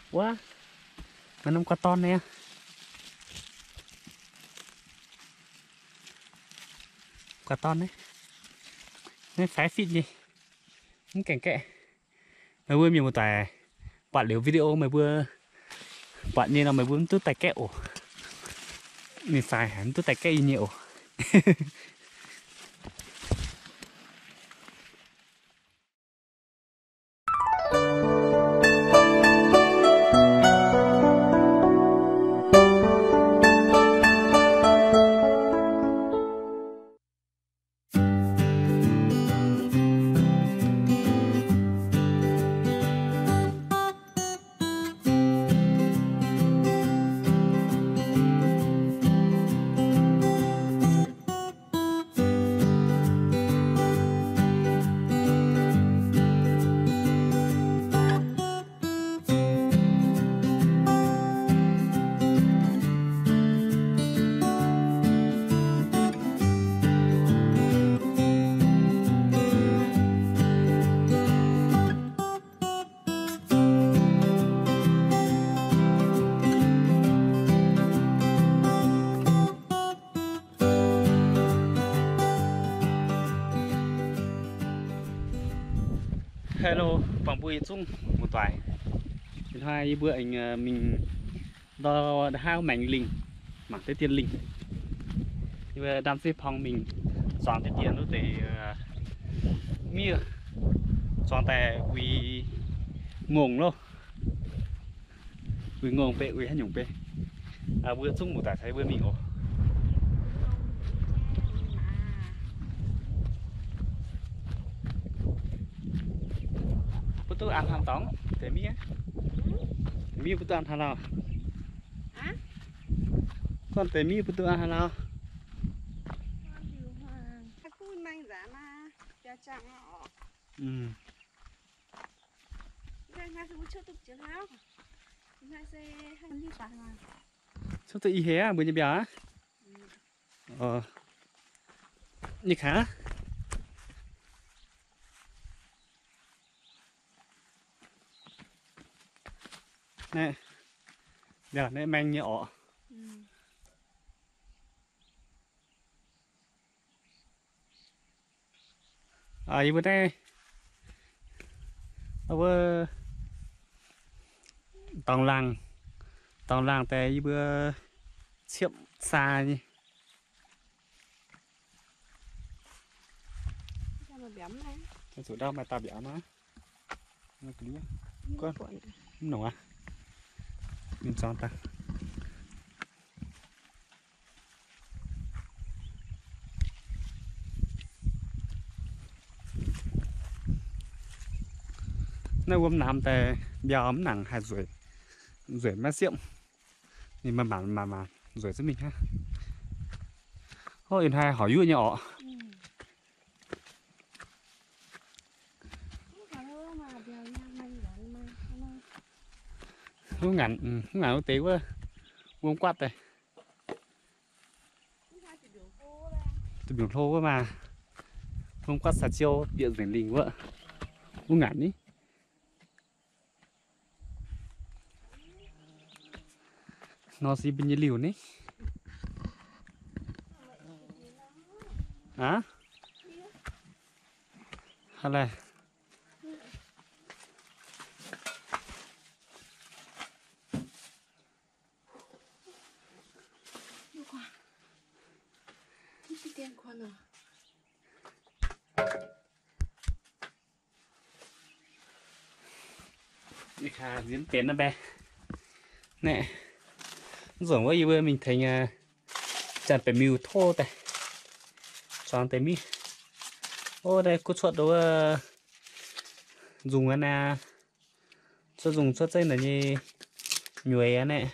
Wuov, maaih norm guaax dorn naaiv. Guaax dorn naaiv, naaiv faix fitv nyei, mv gaengh gaeqv. Meih mbuo mienh muoz-doic buatc liuz video meih mbuo buatc nyei nor meih mbuo mv duqv daaih gaeqv oc. Ninh faix haic mv duqv daaih gaeqv yie nyei oc. Hello, buangh mbuo yietc zungv muoz-doic. Ih hnoi yie mbuo aengx mingh ndau hnangv maengx lingh, mangc deix dien lingh. Yie mbuo ndam zeiv-pong mingh zuangx deix dien wuov deix miev, zuangx daaih uix ngongh loh. Uix ngongh beiv, uix haaix nyungc beiv. Mbuo zungv muoz-doic caux yie mbuo mingh oc. Mbuo duqv an hnaangx dorngx deix miev. Deix miev mbuo duqv an hnaangx lauh. Gorngv deix miev mbuo duqv an hnaangx lauh. Cuotv duqv i heix aqv, mbuo nyei mbiaauc aqv. Nyei kangx. Naaiv, mbiaauc naaiv maeng nyei orqc. Yie mbuo naaiv, wuov, dorngx laangh, dorngx laangh daaih yie mbuo ciepv saa nyei. Zuqc ndau maaih dauh mbiaauc maah. Mv nongc aqv. Mingh zuangx daaih. Naaiv wuom namx daaih mbiaauc mv nangc haih nzueic, nzueic maiv siepv. Ninh maaih maanc maac maanc nzueic zungv mingh hnangv. Ov, ih hnoi horpc yuoqv nyei orqc. Mv ngaanc, mv ngaanc wuov deix wuov, wuom guatv daaih. Duqv mbiungc hlo wuov maah. Wuom guatv caux ziou bieqc nzengc lingh wuov. Mv ngaanc ni. Nor se mbuo nyei liuh ni. Aav, haaix laih. Nziex benx nor mbaeqv. Naaiv nzunc wuov yie mbuo mingh tengx janx-baeqc miuc tov daaih zuangx deix miev. Ov, naaiv kuv cuotv wuov nzungh aqv naaiv. Cuotv nzungh cuotv zeiv naaic nyei nyueiz aqv naaiv.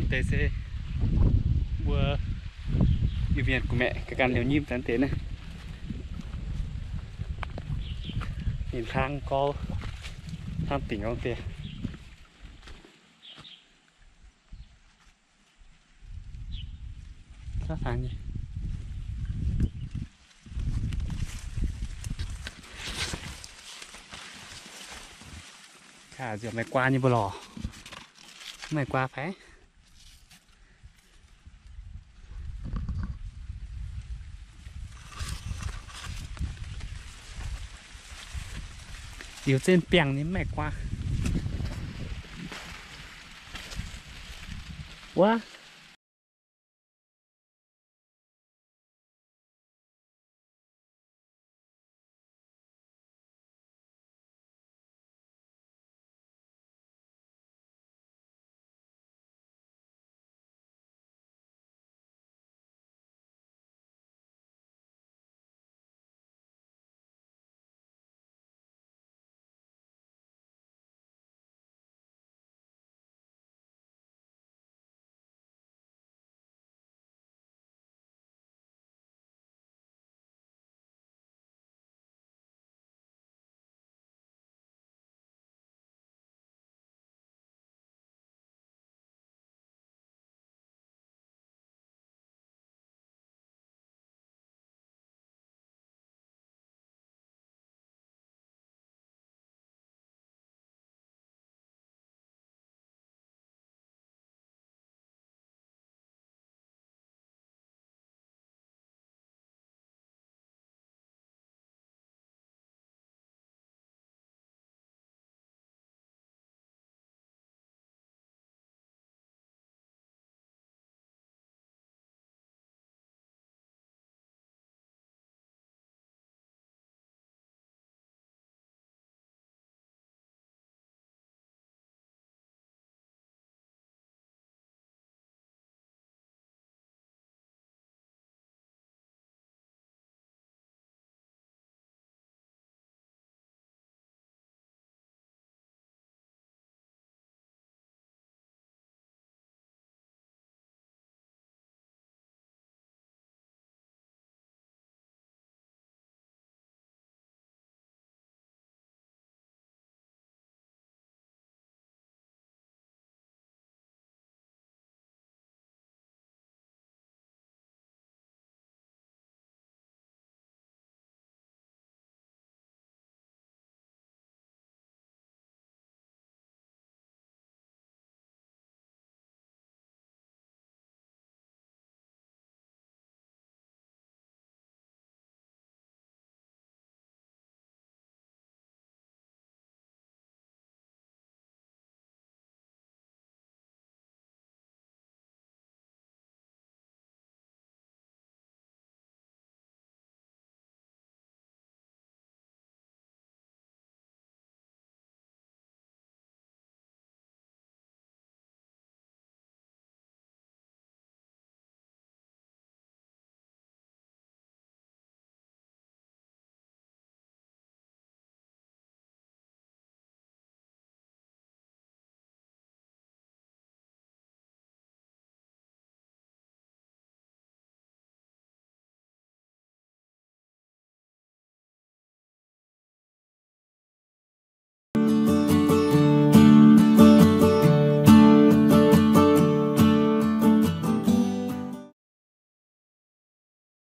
deix se mbuo Iu-Mienh gu'maeqc ganh ganh liouh nyim zanc deix naaiv. Ninh hlaang gorx, hlaang dingc gorngv deix. Maaih guaa nyei mbuo lorqc. Maaih guaa fai? Liuz zinh biangh nyei mv maaih guaa. Wuov,